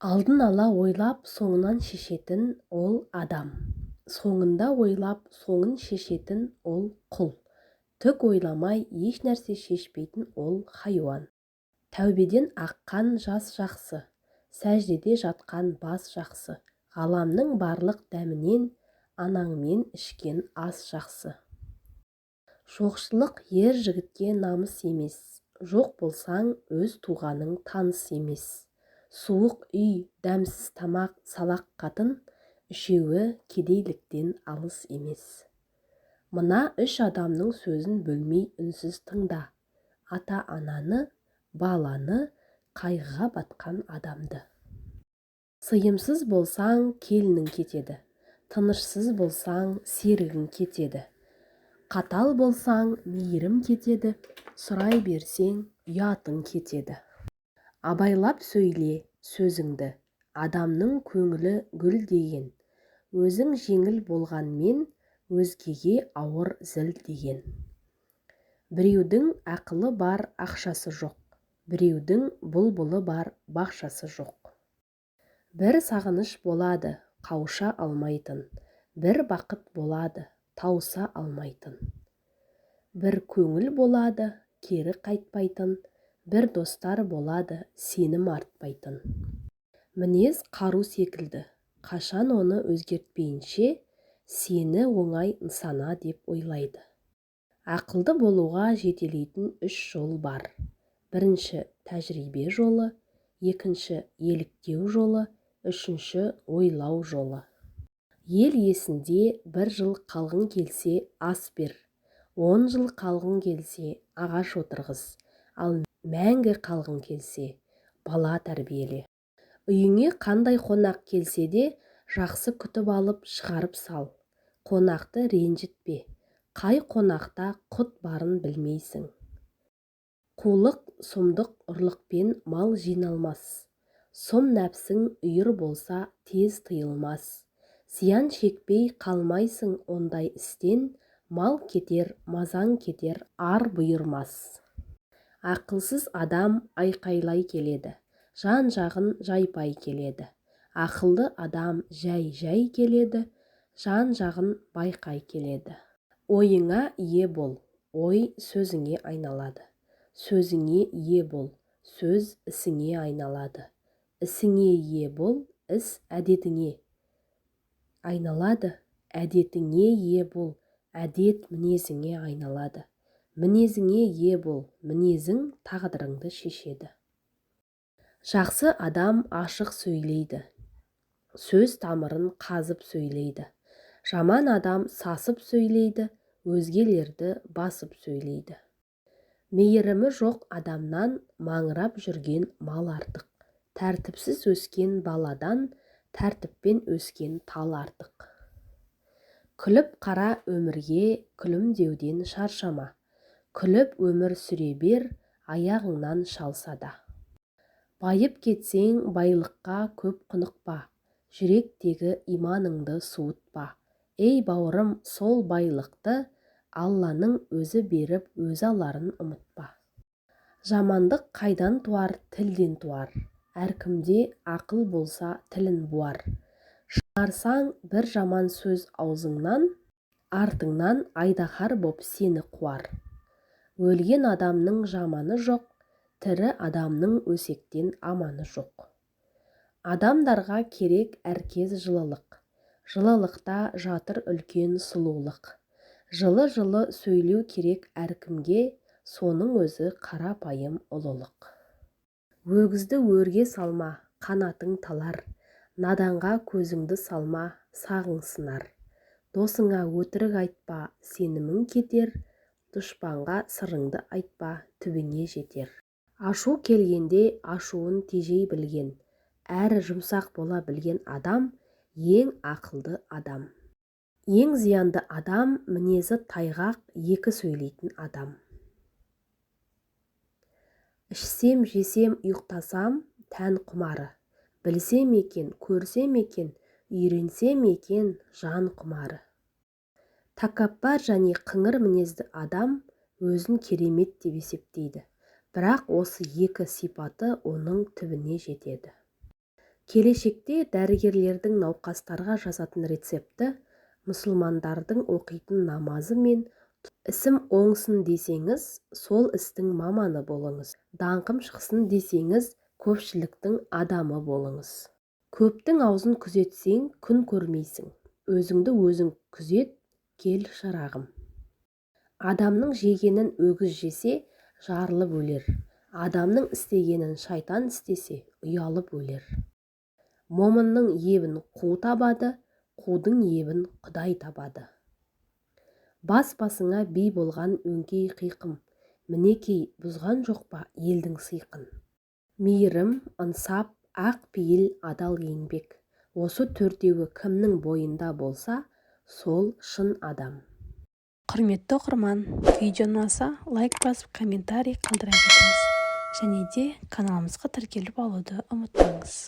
Алдын ала ойлап, соңынан шешетін ол – адам. Соңында ойлап, соңын шешетін ол – құл. Түк ойламай, ешнәрсе шешпейтін ол – хайуан. Тәубеден аққан жас жақсы, сәждеде жатқан бас жақсы. Ғаламның барлық дәмінен анаңмен ішкен ас жақсы. Жоқшылық ер жігітке намыс емес, жоқ болсаң, өз туғаның таныс емес. Суық үй, дәмсіз тамақ, салақ қатын, үшеуі кедейліктен алыс емес. Мына үш адамның сөзін бөлмей үнсіз тыңда: ата-ананы, баланы, қайғыға батқан адамды. Сыйымсыз болсаң, келінің кетеді, тынышсыз болсаң, серігің кетеді. Қатал болсаң, мейірім кетеді, сұрай берсең, ұятың кетеді. Абайлап сөйле сөзіңді, адамның көңілі гүл деген. Өзің жеңіл болғанмен, өзгеге ауыр зіл деген. Біреудің ақылы бар, ақшасы жоқ, біреудің бұлбұлы бар, бақшасы жоқ. Бір сағыныш болады, қауыша алмайтын, бір бақыт болады, тауыса алмайтын. Бір көңіл болады, кері қайтпайтын, бір достар болады, сенім артпайтын. Мінез қару секілді, қашан оны өзгертпейінше, сені оңай нысана деп ойлайды. Ақылды болуға жетелейтін үш жол бар. Бірінші – тәжірибе жолы, екінші – еліктеу жолы, үшінші – ойлау жолы. Ел есінде бір жыл қалғың келсе, ас бер, 10 жыл қалғың келсе, ағаш отырғыз, ал мәңгі қалғың келсе, бала тәрбиеле. Үйіңе қандай қонақ келсе де, жақсы күтіп алып, шығарып сал. Қонақты ренжітпе, қай қонақта құт барын білмейсің. Қулық, сұмдық ұрлықпен мал жиналмас. Сұм нәпсің үйір болса, тез тыйылмас. Зиян шекпей қалмайсың ондай істен, мал кетер, мазаң кетер, ар бұйырмас. Ақылсыз адам айқайлай келеді, жан-жағын жайпай келеді. Ақылды адам жай-жай келеді, жан-жағын байқай келеді. Ойыңа ие бол, ой сөзіңе айналады. Сөзіңе ие бол, сөз ісіңе айналады. Ісіңе ие бол, іс әдетіңе айналады. Әдетіңе ие бол, әдет мінезіңе айналады. Мінезіңе ие бол, мінезің тағдырыңды шешеді. Жақсы адам ашық сөйлейді, сөз тамырын қазып сөйлейді. Жаман адам сасып сөйлейді, өзгелерді басып сөйлейді. Мейірімі жоқ адамнан маңырап жүрген мал артық. Тәртіпсіз өскен баладан тәртіппен өскен тал артық. Күліп қара өмірге, күлімдеуден шаршама. Күліп өмір сүре бер, аяғыңнан шалса да. Байып кетсең, байлыққа көп құнықпа, жүректегі иманыңды суытпа. Ей бауырым, сол байлықты Алланың өзі беріп, өзі аларын ұмытпа. Жамандық қайдан туар, тілден туар. Әркімде ақыл болса, тілін буар. Шығарсаң бір жаман сөз аузыңнан, артыңнан айдаһар боп сені қуар. Өлген адамның жаманы жоқ, тірі адамның өсектен аманы жоқ. Адамдарға керек әркез жылылық. Жылылықта жатыр үлкен сұлулық. Жылы-жылы сөйлеу керек әркімге, соның өзі қарапайым ұлылық. Өгізді өрге салма, қанатың талар. Наданға көзіңді салма, сағың сынар. Досыңа өтірік айтпа, сенімің кетер. Дұшпанға сырыңды айтпа, түбіңе жетер. Ашу келгенде ашуын тежей білген, әрі жұмсақ бола білген адам ең ақылды адам. Ең зиянды адам мінезі тайғақ, екі сөйлейтін адам. Ішсем, жесем, ұйықтасам, тән құмары. Білсем екен, көрсем екен, үйренсем екен, жан құмары. Тәкаппар және қыңыр мінезді адам өзін керемет деп есептейді. Бірақ осы екі сипаты оның түбіне жетеді. Келешекте дәрігерлердің науқастарға жазатын рецепті, мұсылмандардың оқитын намазы мен. Ісім оңсын десеңіз, сол істің маманы болыңыз. Даңқым шықсын десеңіз, көпшіліктің адамы болыңыз. Көптің аузын күзетсең, күн көрмейсің. Өзіңді өзің күзет, кел, шырағым. Адамның жегенін өгіз жесе, жарылып өлер. Адамның істегенін шайтан істесе, ұялып өлер. Момынның ебін қу табады, қудың ебін Құдай табады. Бас-басыңа би болған өңкей қиқым, мінекей, бұзған жоқ па елдің сиқын? Мейірім, ынсап, ақ пейіл, адал еңбек. Осы төртеуі кімнің бойында болса, сол шын адам. Құрметті оқырман, видео ұнаса, лайк басып, комментарий қалдыра кетіңіз және де каналымызға тіркеліп алуды ұмытпаңыз.